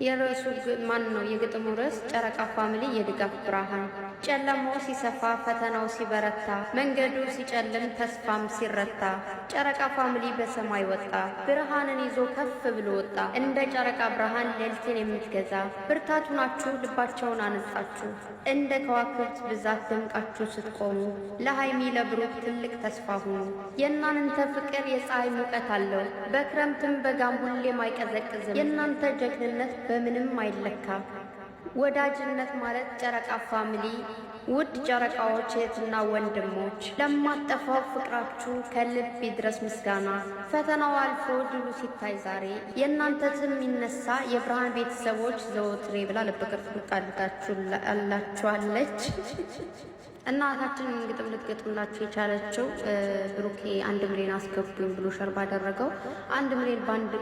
የርዕሱ ማን ነው? የግጥሙ ርዕስ ጨረቃ ፋሚሊ የድጋፍ ብርሃን። ጨለማው ሲሰፋ፣ ፈተናው ሲበረታ፣ መንገዱ ሲጨልም፣ ተስፋም ሲረታ፣ ጨረቃ ፋሚሊ በሰማይ ወጣ፣ ብርሃንን ይዞ ከፍ ብሎ ወጣ። እንደ ጨረቃ ብርሃን ሌሊትን የምትገዛ ብርታቱ ናችሁ፣ ልባቸውን አነጻችሁ። እንደ ከዋክብት ብዛት ደምቃችሁ ስትቆሙ ለሀይሚ ለብሩክ ትልቅ ተስፋ ሁኑ። የእናንተ ፍቅር የፀሐይ ሙቀት አለው፣ በክረምትም በጋም ሁሌም አይቀዘቅዝም። የእናንተ ጀግንነት በምንም አይለካ። ወዳጅነት ማለት ጨረቃ ፋሚሊ። ውድ ጨረቃዎች እህትና ወንድሞች፣ ለማጠፋው ፍቅራችሁ ከልብ ይድረስ ምስጋና። ፈተናው አልፎ ድሉ ሲታይ ዛሬ የእናንተ ስም የሚነሳ የብርሃን ቤተሰቦች ዘወትሬ ብላ ልብ ቅርጽ አላችኋለች። እናታችን ግጥም ልትገጥምላችሁ የቻለችው ብሩኬ 1 ሚሊዮን አስገቡኝ ብሎ share ባደረገው 1 ሚሊዮን በአንድ